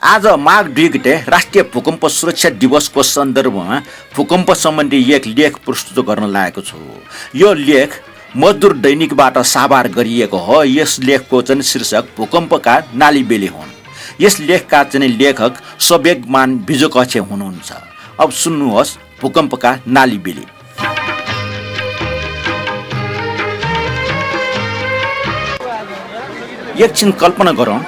आज माघ 2 गते राष्ट्रिय भूकम्प सुरक्षा दिवसको सन्दर्भमा भूकम्प सम्बन्धी एक लेख प्रस्तुत गर्न लागेको छु। यो लेख मजदुर दैनिकबाट साभार गरिएको हो। यस लेखको चाहिँ शीर्षक भूकम्पका नालीबेली हुन्। यस लेखका चाहिँ लेखक सवेगमान बिजोकक्षे हुनुहुन्छ। अब सुन्नुहोस् भूकम्पका नालीबेली। एकछिन कल्पना गरौँ,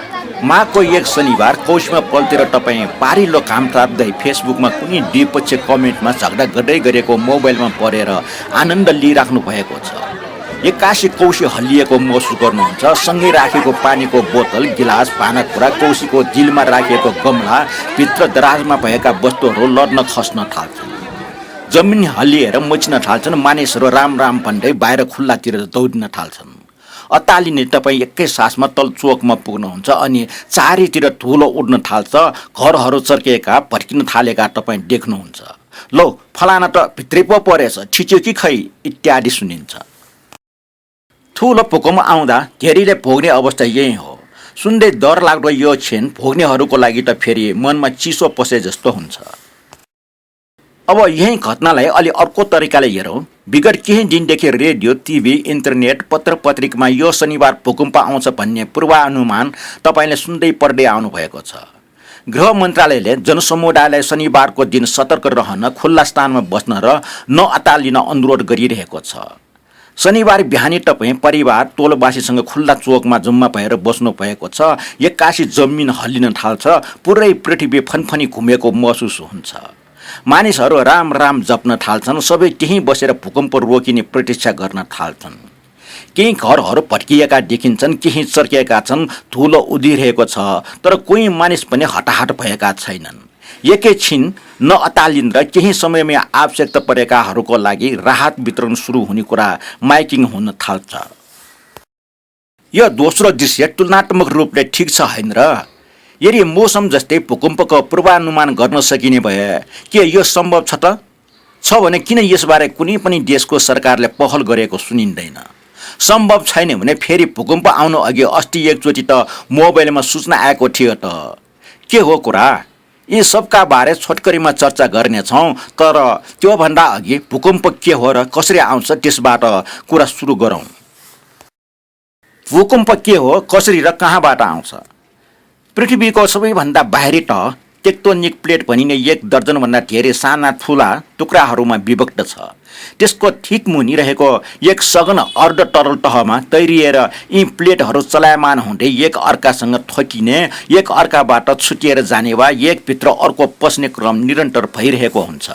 माघको एक शनिबार कौशीमा पल्टेर तपाईँ पारिलो घाम ताप्दै फेसबुकमा कुनै द्विपक्ष कमेन्टमा झगडा गर्दै गरेको मोबाइलमा परेर आनन्द लिइराख्नु भएको छ। एक्कासी कौशी हल्लिएको महसुस गर्नुहुन्छ। सँगै राखेको पानीको बोतल, गिलास, भाँडाकुँडा, कौशीको जिलमा राखिएको गमला, भित्र दराजमा भएका वस्तुहरू लड्न खस्न थाल्छन्। जमिन हल्लिएर मचिन थाल्छन्। मानिसहरू राम राम भन्दै बाहिर खुल्लातिर दौडिन थाल्छन्। अत्तालिने तपाईँ एकै सासमा तल चोकमा पुग्नुहुन्छ अनि चारैतिर धुलो उड्न थाल्छ। घरहरू चर्किएका भड्किन थालेका तपाईँ देख्नुहुन्छ। लौ फलाना त भित्रै पो परेछ, ठिच्यो कि खै इत्यादि सुनिन्छ। ठुलो भूकम्प आउँदा धेरैले भोग्ने अवस्था यही हो। सुन्दै डर लाग्दो यो क्षण भोग्नेहरूको लागि त फेरि मनमा चिसो पसे जस्तो हुन्छ। अब यही घटनालाई अलि अर्को तरिकाले हेरौँ। विगत केही दिनदेखि रेडियो, टिभी, इन्टरनेट, पत्र पत्रिकामा यो शनिबार भूकम्प आउँछ भन्ने पूर्वानुमान तपाईँले सुन्दै पढ्दै आउनुभएको छ। गृह मन्त्रालयले जनसमुदायलाई शनिबारको दिन सतर्क रहन, खुल्ला स्थानमा बस्न र नअत्तालिन अनुरोध गरिरहेको छ। शनिबार बिहानी तपाईँ परिवार टोलवासीसँग खुल्ला चोकमा जम्मा भएर बस्नु भएको छ। एक्कासी जमिन हल्लिन थाल्छ। पुरै पृथ्वी फनफनी घुमेको महसुस हुन्छ। मानिसहरू राम राम जप्न थाल्छन्। सबै त्यहीँ बसेर भूकम्प रोकिने प्रतीक्षा गर्न थाल्छन्। केही घरहरू भड्किएका देखिन्छन्, केही चर्किएका छन्, धुलो उदिरहेको छ, तर कोही मानिस पनि हटाहट भएका छैनन्। एकैछिन नअत्तालिन र केही समयमै आवश्यकता परेकाहरूको लागि राहत वितरण सुरु हुने कुरा माइकिङ हुन थाल्छ। यो दोस्रो दृश्य तुलनात्मक रूपले ठिक छ हैन र? यदि मौसम जस्तै भूकम्पको पूर्वानुमान गर्न सकिने भए के यो सम्भव छ त? छ भने किन यसबारे कुनै पनि देशको सरकारले पहल गरेको सुनिँदैन? सम्भव छैन भने फेरि भूकम्प आउनु अघि अस्ति एकचोटि त मोबाइलमा सूचना आएको थियो त। के हो कुरा? यी सबका बारे छोटकरीमा चर्चा गर्नेछौँ, तर त्योभन्दा अघि भूकम्प के हो र कसरी आउँछ त्यसबाट कुरा सुरु गरौँ। भूकम्प के हो, कसरी र कहाँबाट आउँछ? पृथ्वीको सबैभन्दा बाहिरी तह टेक्टोनिक प्लेट भनिने 1 दर्जनभन्दा धेरै साना ठुला टुक्राहरूमा विभक्त छ। त्यसको ठिक मुनि रहेको एक सघन अर्ध तरल तहमा तैरिएर यी प्लेटहरू चलायमान हुँदै एक अर्कासँग ठोकिने, एक अर्काबाट छुटिएर जाने वा एकभित्र अर्को पस्ने क्रम निरन्तर भइरहेको हुन्छ।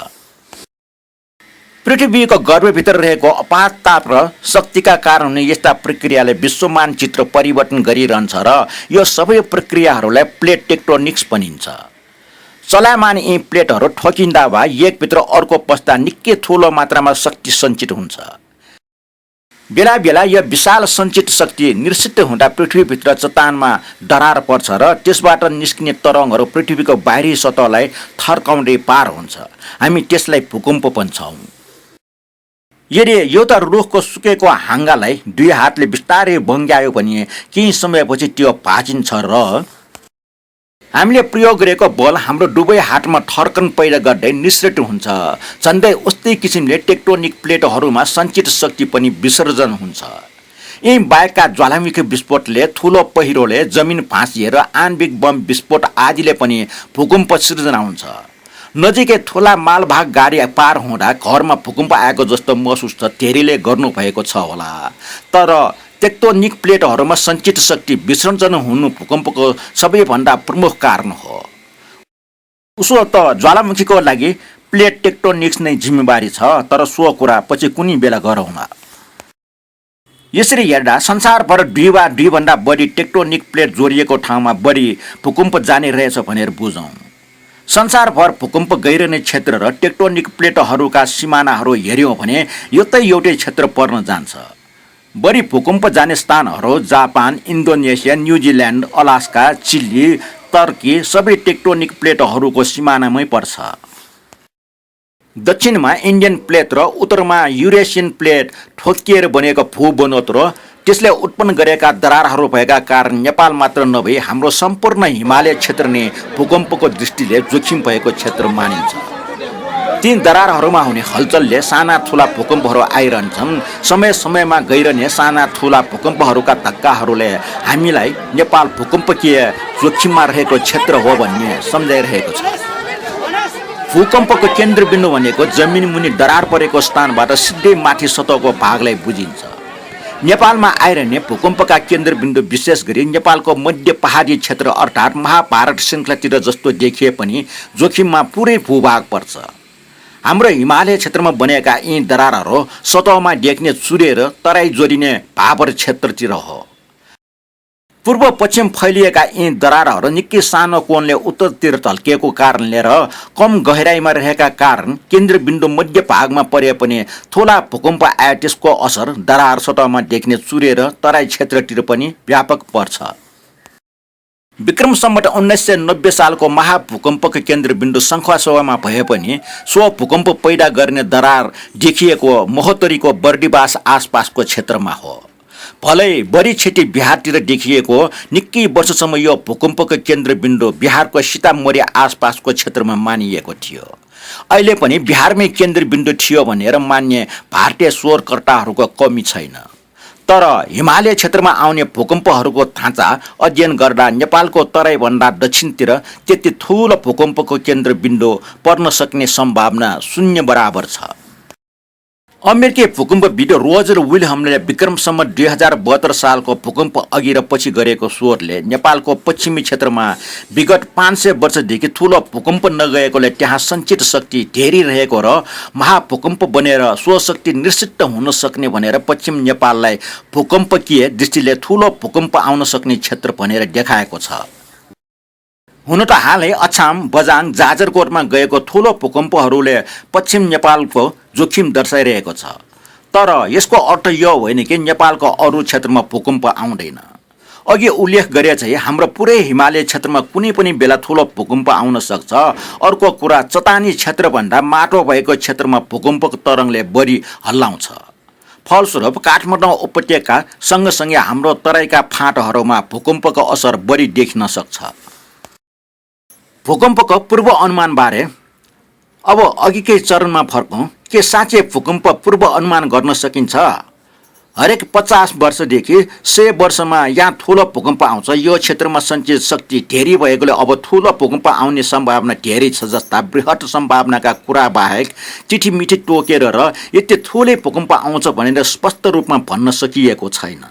पृथ्वीको गर्भभित्र रहेको अपार ताप र शक्तिका कारण यस्ता प्रक्रियाले विश्व मानचित्र परिवर्तन गरिरहन्छ र यो सबै प्रक्रियाहरूलाई प्लेट टेक्टोनिक्स भनिन्छ। चलायमान यी प्लेटहरू ठोकिँदा वा एकभित्र अर्को पस्दा निकै ठुलो मात्रामा शक्ति सञ्चित हुन्छ। बेला बेला यो विशाल सञ्चित शक्ति निश्चित हुँदा पृथ्वीभित्र चट्टानमा दरार पर्छ र त्यसबाट निस्किने तरङ्गहरू पृथ्वीको बाहिरी सतहलाई थर्काउँदै पार हुन्छ। हामी त्यसलाई भूकम्प भन्छौँ। यदि एउटा रुखको सुकेको हाँगालाई 2 हातले बिस्तारै बङ्ग्यायो भने केही समयपछि त्यो भाँचिन्छ र हामीले प्रयोग गरेको बल हाम्रो दुवै हातमा थर्कन पैदा गर्दै निश्चित हुन्छ। झन्डै उस्तै किसिमले टेक्टोनिक प्लेटहरूमा सञ्चित शक्ति पनि विसर्जन हुन्छ। यी बाहेकका ज्वालामुखी विस्फोटले, ठुलो पहिरोले, जमिन भाँचिएर आणविक बम विस्फोट आदिले पनि भूकम्प सिर्जना हुन्छ। नजिकै ठुला मालवाहक गाडी पार हुँदा घरमा भूकम्प आएको जस्तो महसुस त धेरैले गर्नुभएको छ होला, तर टेक्टोनिक प्लेटहरूमा सञ्चित शक्ति विसर्जन हुनु भूकम्पको सबैभन्दा प्रमुख कारण हो। उसो त ज्वालामुखीको लागि प्लेट टेक्टोनिक्स नै जिम्मेवारी छ, तर सो कुरा पछि कुनै बेला गरौँला। यसरी हेर्दा संसारभर 2 वा 2 भन्दा बढी टेक्टोनिक प्लेट जोडिएको ठाउँमा बढी भूकम्प जाने रहेछ भनेर बुझौँ। संसारभर भूकम्प गइरहने क्षेत्र र टेक्टोनिक प्लेटहरूका सिमानाहरू हेऱ्यौँ भने एउटै क्षेत्र पर्न जान्छ। बढी भूकम्प जाने स्थानहरू Japan, Indonesia, New Zealand, Alaska, Chile, Turkey सबै टेक्टोनिक प्लेटहरूको सिमानामै पर्छ। दक्षिणमा इन्डियन प्लेट र उत्तरमा युरेसियन प्लेट ठोकिएर बनेको भूबनोट र त्यसले उत्पन्न गरेका दरारहरू भएका कारण नेपाल मात्र नभई हाम्रो सम्पूर्ण हिमालय क्षेत्र नै भूकम्पको दृष्टिले जोखिम भएको क्षेत्र मानिन्छ। ती दरारहरूमा हुने हलचलले साना ठुला भूकम्पहरू आइरहन्छन्। समय समयमा गइरहने साना ठुला भूकम्पहरूका धक्काहरूले हामीलाई नेपाल भूकम्पकीय जोखिममा रहेको क्षेत्र हो भन्ने सम्झाइरहेको छ। भूकम्पको केन्द्रबिन्दु भनेको जमिन मुनि दरार परेको स्थानबाट सिधै माथि सतहको भागलाई बुझिन्छ। नेपालमा आइरहने भूकम्पका केन्द्रबिन्दु विशेष गरी नेपालको मध्य पहाडी क्षेत्र अर्थात् महाभारत श्रृङ्खलातिर जस्तो देखिए पनि जोखिममा पुरै भूभाग पर्छ। हाम्रो हिमालय क्षेत्रमा बनेका यी दरारहरू सतहमा देख्ने चुरेर तराई जोडिने भाबर क्षेत्रतिर हो। पूर्व पश्चिम फैलिएका यी दरारहरू निकै सानो कोणले उत्तरतिर ढल्किएको कारणले र कम गहिराइमा रहेका कारण केन्द्रबिन्दु मध्य भागमा परे पनि ठुला भूकम्प आए त्यसको असर दरार सतहमा देख्ने चुरेर तराई क्षेत्रतिर पनि व्यापक पर्छ। विक्रम सम्वत 1990 सालको महाभूकम्पको केन्द्रबिन्दु शङ्खुवासभामा भए पनि सो भूकम्प पैदा गर्ने दरार देखिएको महोत्तरीको बर्दिवास आसपासको क्षेत्रमा हो। भलै बढी क्षति बिहारतिर देखिएको निकै वर्षसम्म यो भूकम्पको केन्द्रबिन्दु बिहारको सीतामढी आसपासको क्षेत्रमा मानिएको थियो। अहिले पनि बिहारमै केन्द्रबिन्दु थियो भनेर मान्ने भारतीय शोधकर्ताहरूको कमी छैन। तर हिमालय क्षेत्रमा आउने भूकम्पहरूको ढाँचा अध्ययन गर्दा नेपालको तराईभन्दा दक्षिणतिर त्यति ठुलो भूकम्पको केन्द्रबिन्दु पर्न सक्ने सम्भावना शून्य बराबर छ। अमेरिकी भूकम्पविद रोजर विलियम्सले विक्रम सम्वत 2072 सालको भूकम्प अघि र पछि गरेको शोधले नेपालको पश्चिमी क्षेत्रमा विगत 500 वर्षदेखि ठुलो भूकम्प नगएकोले त्यहाँ सञ्चित शक्ति धेरै रहेको र महाभूकम्प बनेर सो शक्ति निश्चित हुन सक्ने भनेर पश्चिम नेपाललाई भूकम्पकीय दृष्टिले ठुलो भूकम्प आउन सक्ने क्षेत्र भनेर देखाएको छ। हुन त हालै अछाम, बझाङ, जाजरकोटमा गएको ठुलो भूकम्पहरूले पश्चिम नेपालको जोखिम दर्शाइरहेको छ। तर यसको अर्थ यो होइन कि नेपालको अरू क्षेत्रमा भूकम्प आउँदैन। अघि उल्लेख गरे चाहिँ हाम्रो पुरै हिमालय क्षेत्रमा कुनै पनि बेला ठुलो भूकम्प आउन सक्छ। अर्को कुरा, चट्टानी क्षेत्रभन्दा माटो भएको क्षेत्रमा भूकम्पको तरङ्गले बढी हल्लाउँछ। फलस्वरूप काठमाडौँ उपत्यका सँगसँगै हाम्रो तराईका फाँटहरूमा भूकम्पको असर बढी देखिन सक्छ। भूकम्पको पूर्व अनुमानबारे अब अघिकै चरणमा फर्कौँ। के साँच्चै भूकम्प पूर्व अनुमान गर्न सकिन्छ? हरेक 50 वर्षदेखि 100 वर्षमा यहाँ ठुलो भूकम्प आउँछ। यो क्षेत्रमा सञ्चित शक्ति धेरै भएकोले अब ठुलो भूकम्प आउने सम्भावना धेरै छ जस्ता बृहत सम्भावनाका कुरा बाहेक चिठीमिठी तोकेर र यति ठुलै भूकम्प आउँछ भनेर स्पष्ट रूपमा भन्न सकिएको छैन।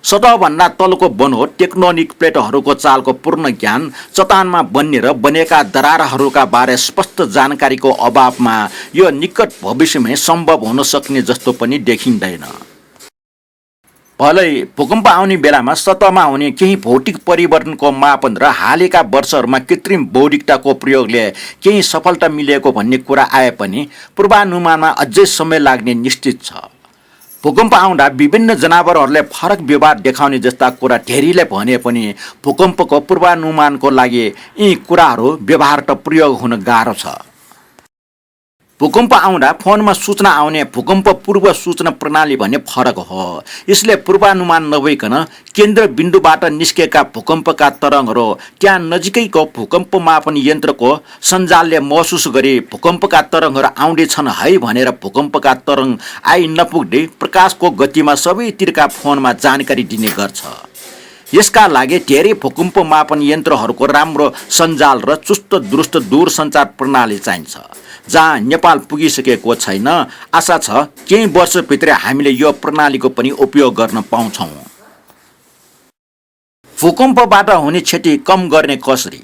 सतहभन्दा तलको बनोट टेक्टोनिक प्लेटहरूको चालको पूर्ण ज्ञान, चट्टानमा बन्ने र बनेका दरारहरूका बारे स्पष्ट जानकारीको अभावमा यो निकट भविष्यमै सम्भव हुन सक्ने जस्तो पनि देखिँदैन। भलै भूकम्प आउने बेलामा सतहमा हुने केही भौतिक परिवर्तनको मापन र हालैका वर्षहरूमा कृत्रिम बौद्धिकताको प्रयोगले केही सफलता मिलेको भन्ने कुरा आए पनि पूर्वानुमानमा अझै समय लाग्ने निश्चित छ। भूकम्प आउँदा विभिन्न जनावरहरूले फरक व्यवहार देखाउने जस्ता कुरा धेरैले भने पनि भूकम्पको पूर्वानुमानको लागि यी कुराहरू व्यवहार त प्रयोग हुन गाह्रो छ। भूकम्प आउँदा फोनमा सूचना आउने भूकम्प पूर्व सूचना प्रणाली भन्ने फरक हो। यसले पूर्वानुमान नभइकन केन्द्र बिन्दुबाट निस्केका भूकम्पका तरङ्गहरू त्यहाँ नजिकैको भूकम्प मापन यन्त्रको सञ्जालले महसुस गरी भूकम्पका तरङ्गहरू आउँदैछन् है भनेर भूकम्पका तरङ्ग आइ नपुग्दै प्रकाशको गतिमा सबैतिरका फोनमा जानकारी दिने गर्छ। यसका लागि धेरै भूकम्प मापन यन्त्रहरूको राम्रो सञ्जाल र चुस्त दुरुस्त दूरसञ्चार प्रणाली चाहिन्छ, जहाँ नेपाल पुगिसकेको छैन। आशा छ केही वर्षभित्रै हामीले यो प्रणालीको पनि उपयोग गर्न पाउँछौँ। भूकम्पबाट हुने क्षति कम गर्ने कसरी?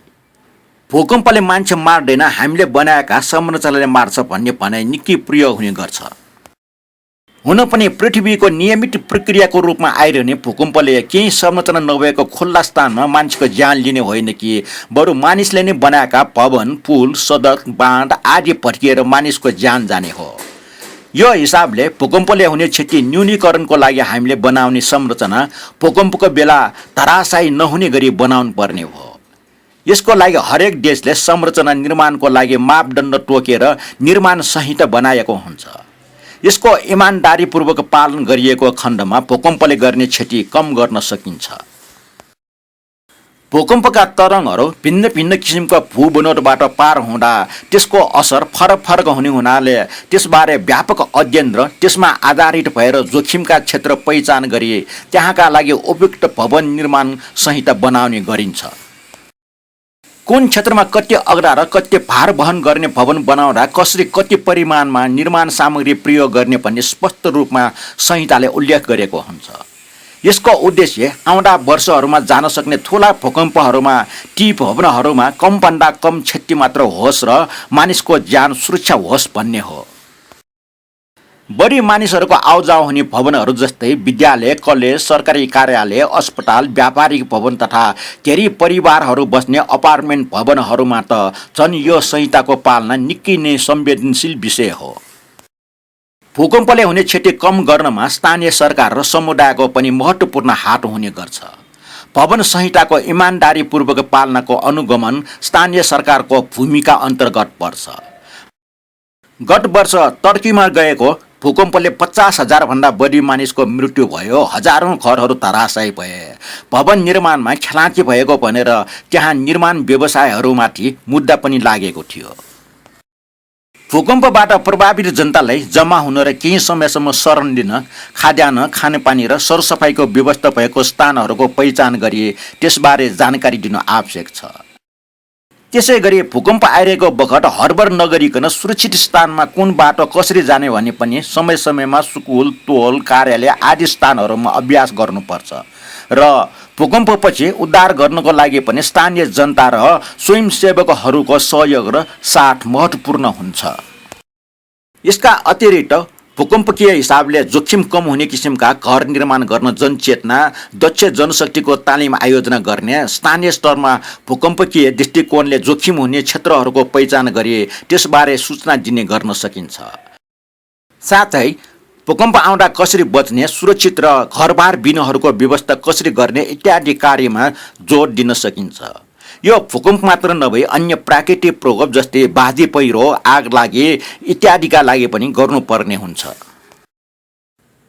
भूकम्पले मान्छे मार्दैन, हामीले बनाएका संरचनाले मार्छ भन्ने भनाइ निकै प्रयोग हुने गर्छ। हुन पनि पृथ्वीको नियमित प्रक्रियाको रूपमा आइरहने भूकम्पले केही संरचना नभएको खुल्ला स्थानमा मान्छेको ज्यान लिने होइन कि बरु मानिसले नै बनाएका भवन, पुल, सडक, बाँध आदि भत्किएर मानिसको ज्यान जाने हो। यो हिसाबले भूकम्पले हुने क्षति न्यूनीकरणको लागि हामीले बनाउने संरचना भूकम्पको बेला धराशायी नहुने गरी बनाउनु पर्ने हो। यसको लागि हरेक देशले संरचना निर्माणको लागि मापदण्ड तोकेर निर्माण संहिता बनाएको हुन्छ। यसको इमान्दारीपूर्वक पालन गरिएको खण्डमा भूकम्पले गर्ने क्षति कम गर्न सकिन्छ। भूकम्पका तरङ्गहरू भिन्न भिन्न किसिमका भूबनोटबाट पार हुँदा त्यसको असर फरक फरक हुने हुनाले त्यसबारे व्यापक अध्ययन र त्यसमा आधारित भएर जोखिमका क्षेत्र पहिचान गरी त्यहाँका लागि उपयुक्त भवन निर्माण संहिता बनाउने गरिन्छ। कुन क्षेत्रमा कति अग्ला र कति भार वहन गर्ने भवन बनाउँदा कसरी कति परिमाणमा निर्माण सामग्री प्रयोग गर्ने भन्ने स्पष्ट रूपमा संहिताले उल्लेख गरेको हुन्छ। यसको उद्देश्य आउँदा वर्षहरूमा जान सक्ने ठुला भूकम्पहरूमा ती भवनहरूमा कमभन्दा कम क्षति मात्र होस् र मानिसको ज्यान सुरक्षा होस् भन्ने हो। बढी मानिसहरूको आउजाउ हुने भवनहरू जस्तै विद्यालय, कलेज, सरकारी कार्यालय, अस्पताल, व्यापारिक भवन तथा धेरै परिवारहरू बस्ने अपार्टमेन्ट भवनहरूमा त झन् यो संहिताको पालना निकै नै संवेदनशील विषय हो। भूकम्पले हुने क्षति कम गर्नमा स्थानीय सरकार र समुदायको पनि महत्त्वपूर्ण हात हुने गर्छ। भवन संहिताको इमान्दारीपूर्वक पालनाको अनुगमन स्थानीय सरकारको भूमिका अन्तर्गत पर्छ। गत वर्ष टर्कीमा गएको भूकम्पले 50,000 भन्दा बढी मानिसको मृत्यु भयो, हजारौं घरहरू धराशायी भए, भवन निर्माणमा खेलाँची भएको भनेर त्यहाँ निर्माण व्यवसायहरूमाथि मुद्दा पनि लागेको थियो। भूकम्पबाट प्रभावित जनतालाई जम्मा हुन र केही समयसम्म शरण लिन खाद्यान्न, खानेपानी र सरसफाइको व्यवस्था भएको स्थानहरूको पहिचान गरी त्यसबारे जानकारी दिनु आवश्यक छ। त्यसै गरी भूकम्प आइरहेको बखत हडबड नगरिकन सुरक्षित स्थानमा कुन बाटो कसरी जाने भन्ने पनि समय समयमा स्कुल, टोल, कार्यालय आदि स्थानहरूमा अभ्यास गर्नुपर्छ र भूकम्पपछि उद्धार गर्नको लागि पनि स्थानीय जनता र स्वयंसेवकहरूको सहयोग र साथ महत्त्वपूर्ण हुन्छ। यसका अतिरिक्त भूकम्पकीय हिसाबले जोखिम कम हुने किसिमका घर निर्माण गर्न जनचेतना, दक्ष जनशक्तिको तालिम आयोजना गर्ने, स्थानीय स्तरमा भूकम्पकीय दृष्टिकोणले जोखिम हुने क्षेत्रहरूको पहिचान गरी त्यसबारे सूचना दिने गर्न सकिन्छ। साथै भूकम्प आउँदा कसरी बच्ने, सुरक्षित र घरबार बिनहरूको व्यवस्था कसरी गर्ने इत्यादि कार्यमा जोड दिन सकिन्छ। यो भूकम्प मात्र नभई अन्य प्राकृतिक प्रकोप जस्तै बाँझी पहिरो, आग लागि इत्यादिका लागि पनि गर्नुपर्ने हुन्छ।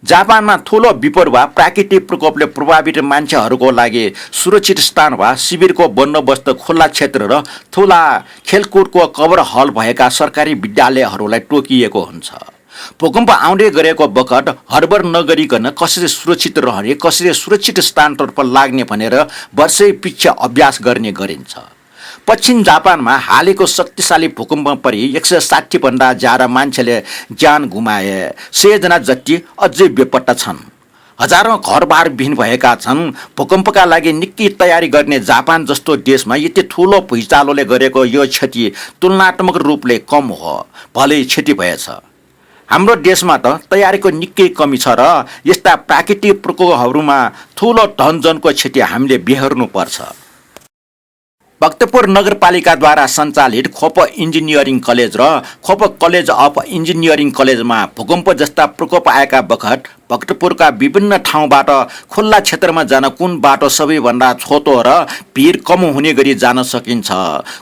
जापानमा ठुलो विपद वा प्राकृतिक प्रकोपले प्रभावित मान्छेहरूको लागि सुरक्षित स्थान वा शिविरको बन्दोबस्त खुल्ला क्षेत्र र ठुला खेलकुदको कभर हल भएका सरकारी विद्यालयहरूलाई तोकिएको हुन्छ। भूकम्प आउँदै गरेको बखत हडबड नगरिकन कसरी सुरक्षित रहने, कसरी सुरक्षित स्थानतर्फ लाग्ने भनेर वर्षै पछि अभ्यास गर्ने गरिन्छ। पश्चिम जापानमा हालैको शक्तिशाली भूकम्प परि 160 भन्दा ज्यादा मान्छेले ज्यान गुमाए, 100 जना जति अझै बेपत्ता छन्। हजारौं घरबार विहीन भएका छन्। भूकम्पका लागि निकै तयारी गर्ने जापान जस्तो देशमा यति ठुलो भुइँचालोले गरेको यो क्षति तुलनात्मक रूपले कम हो, भलै क्षति भएछ। हाम्रो देशमा त तयारीको निकै कमी छ र यस्ता प्राकृतिक प्रकोपहरूमा ठुलो धनजनको क्षति हामीले बेहोर्नुपर्छ। भक्तपुर नगरपालिकाद्वारा सञ्चालित खोप इन्जिनियरिङ कलेज र खोप कलेज अफ इन्जिनियरिङ कलेजमा भूकम्प जस्ता प्रकोप आएका बखत भक्तपुरका विभिन्न ठाउँबाट खुल्ला क्षेत्रमा जान कुन बाटो सबैभन्दा छोटो र भिड कम हुने गरी जान सकिन्छ,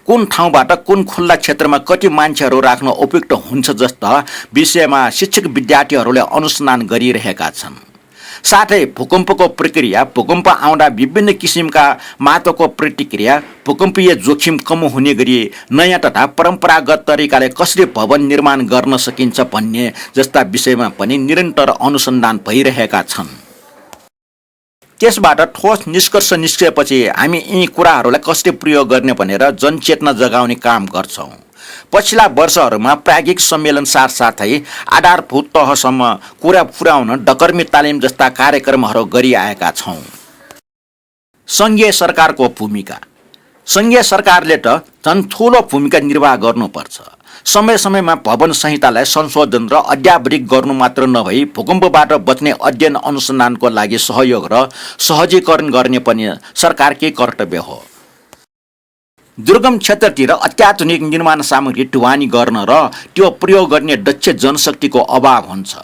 कुन ठाउँबाट कुन खुल्ला क्षेत्रमा कति मान्छेहरू राख्न उपयुक्त हुन्छ जस्ता विषयमा शिक्षक विद्यार्थीहरूले अनुसन्धान गरिरहेका छन्। साथै भूकम्पको प्रक्रिया, भूकम्प आउँदा विभिन्न किसिमका महत्त्वको प्रतिक्रिया, भूकम्पीय जोखिम कम हुने गरी नयाँ तथा परम्परागत तरिकाले कसरी भवन निर्माण गर्न सकिन्छ भन्ने जस्ता विषयमा पनि निरन्तर अनुसन्धान भइरहेका छन्। त्यसबाट ठोस निष्कर्ष निस्किएपछि हामी यी कुराहरूलाई कसरी प्रयोग गर्ने भनेर जनचेतना जगाउने काम गर्छौँ। पछिल्ला वर्षहरूमा प्राज्ञिक सम्मेलन साथसाथै आधारभूत तहसम्म कुरा पुर्याउन डकर्मी तालिम जस्ता कार्यक्रमहरू गरिआएका छौँ। सङ्घीय सरकारको भूमिका। सङ्घीय सरकारले त झन् ठुलो भूमिका निर्वाह गर्नुपर्छ। समय समयमा भवन संहितालाई संशोधन र अद्यावधिक गर्नु मात्र नभई भूकम्पबाट बच्ने अध्ययन अनुसन्धानको लागि सहयोग र सहजीकरण गर्ने पनि सरकारकै कर्तव्य हो। दुर्गम क्षेत्रतिर अत्याधुनिक निर्माण सामग्री ढुवानी गर्न र त्यो प्रयोग गर्ने दक्ष जनशक्तिको अभाव हुन्छ।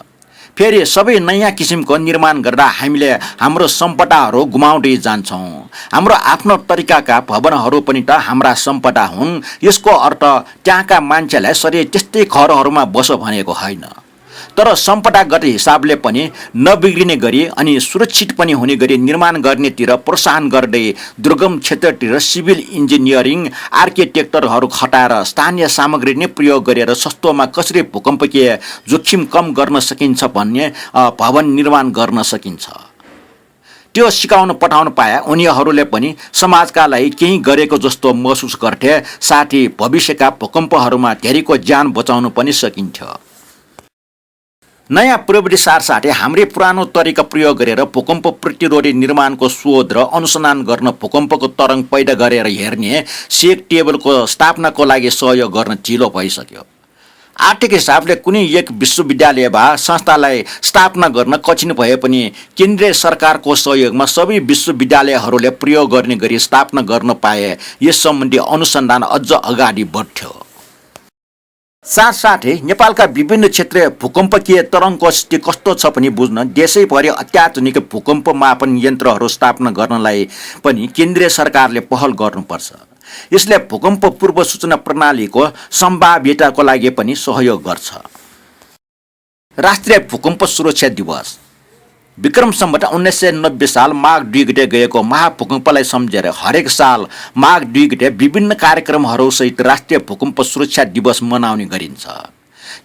फेरि सबै नयाँ किसिमको निर्माण गर्दा हामीले हाम्रो सम्पदाहरू गुमाउँदै जान्छौँ। हाम्रो आफ्नो तरिकाका भवनहरू पनि त हाम्रा सम्पदा हुन्। यसको अर्थ त्यहाँका मान्छेलाई सधैँ त्यस्तै घरहरूमा बसो भनेको होइन। तर सम्पदागत हिसाबले पनि नबिग्रिने गरी अनि सुरक्षित पनि हुने गरी निर्माण गर्नेतिर प्रोत्साहन गर्दै दुर्गम क्षेत्रतिर सिभिल इन्जिनियरिङ आर्किटेक्टरहरू खटाएर स्थानीय सामग्री नै प्रयोग गरेर सस्तोमा कसरी भूकम्पकीय जोखिम कम गर्न सकिन्छ भन्ने भवन निर्माण गर्न सकिन्छ। त्यो सिकाउन पठाउन पाए उनीहरूले पनि समाजका लागि केही गरेको जस्तो महसुस गर्थे, साथै भविष्यका भूकम्पहरूमा धेरैको ज्यान बचाउन पनि सकिन्थ्यो। नयाँ प्रविधि साथसाथै हाम्रै पुरानो तरिका प्रयोग गरेर भूकम्प प्रतिरोधी निर्माणको शोध र अनुसन्धान गर्न भूकम्पको तरङ्ग पैदा गरेर हेर्ने सेक टेबलको स्थापनाको लागि सहयोग गर्न ढिलो भइसक्यो। आर्थिक हिसाबले कुनै एक विश्वविद्यालय वा संस्थालाई स्थापना गर्न कठिन भए पनि केन्द्रीय सरकारको सहयोगमा सबै विश्वविद्यालयहरूले प्रयोग गर्ने गरी स्थापना गर्न पाए यस सम्बन्धी अनुसन्धान अझ अगाडि बढ्थ्यो। साथसाथै नेपालका विभिन्न क्षेत्रीय भूकम्पकीय तरङ्गको स्थिति कस्तो छ पनि बुझ्न देशैभरि अत्याधुनिक भूकम्प मापन यन्त्रहरू स्थापना गर्नलाई पनि केन्द्रीय सरकारले पहल गर्नुपर्छ। यसले भूकम्प पूर्व सूचना प्रणालीको सम्भाव्यताको लागि पनि सहयोग गर्छ। राष्ट्रिय भूकम्प सुरक्षा दिवस विक्रम सम्वत 1990 साल माघ 2 गते गएको महाभूकम्पलाई सम्झेर हरेक साल माघ 2 गते विभिन्न कार्यक्रमहरूसहित राष्ट्रिय भूकम्प सुरक्षा दिवस मनाउने गरिन्छ।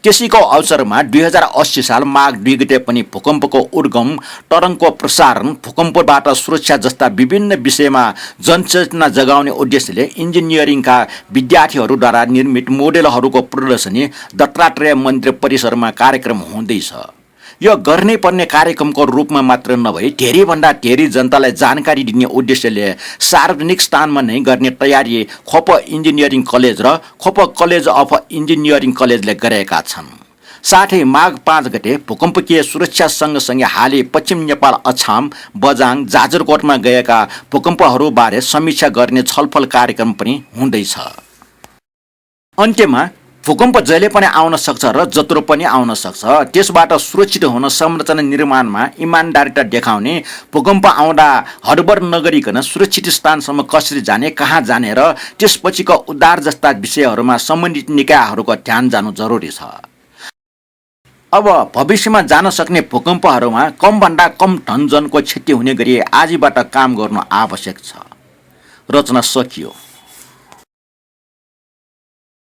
त्यसैको अवसरमा 2080 साल माघ 2 गते पनि भूकम्पको उद्गम, तरङ्गको प्रसारण, भूकम्पबाट सुरक्षा जस्ता विभिन्न विषयमा जनचेतना जगाउने उद्देश्यले इन्जिनियरिङका विद्यार्थीहरूद्वारा निर्मित मोडेलहरूको प्रदर्शनी दत्तात्रेय मन्दिर परिसरमा कार्यक्रम हुँदैछ। यो गर्नै पर्ने कार्यक्रमको रूपमा मात्र नभई धेरैभन्दा धेरै जनतालाई जानकारी दिने उद्देश्यले सार्वजनिक स्थानमा नै गर्ने तयारी खोप इन्जिनियरिङ कलेज र खोप कलेज अफ इन्जिनियरिङ कलेजले गरेका छन्। साथै माघ 5 गते भूकम्पकीय सुरक्षा सँगसँगै हालै पश्चिम नेपाल अछाम, बझाङ, जाजरकोटमा गएका भूकम्पहरूबारे समीक्षा गर्ने छलफल कार्यक्रम पनि हुँदैछ। अन्त्यमा भूकम्प जहिले पनि आउन सक्छ र जत्रो पनि आउन सक्छ। त्यसबाट सुरक्षित हुन संरचना निर्माणमा इमान्दारिता देखाउने, भूकम्प आउँदा हडबड नगरिकन सुरक्षित स्थानसम्म कसरी जाने, कहाँ जाने र त्यसपछिको उद्धार जस्ता विषयहरूमा सम्बन्धित निकायहरूको ध्यान जानु जरुरी छ। अब भविष्यमा जान सक्ने भूकम्पहरूमा कमभन्दा कम धनजनको क्षति हुने गरी आजबाट काम गर्नु आवश्यक छ। रचना सकियो।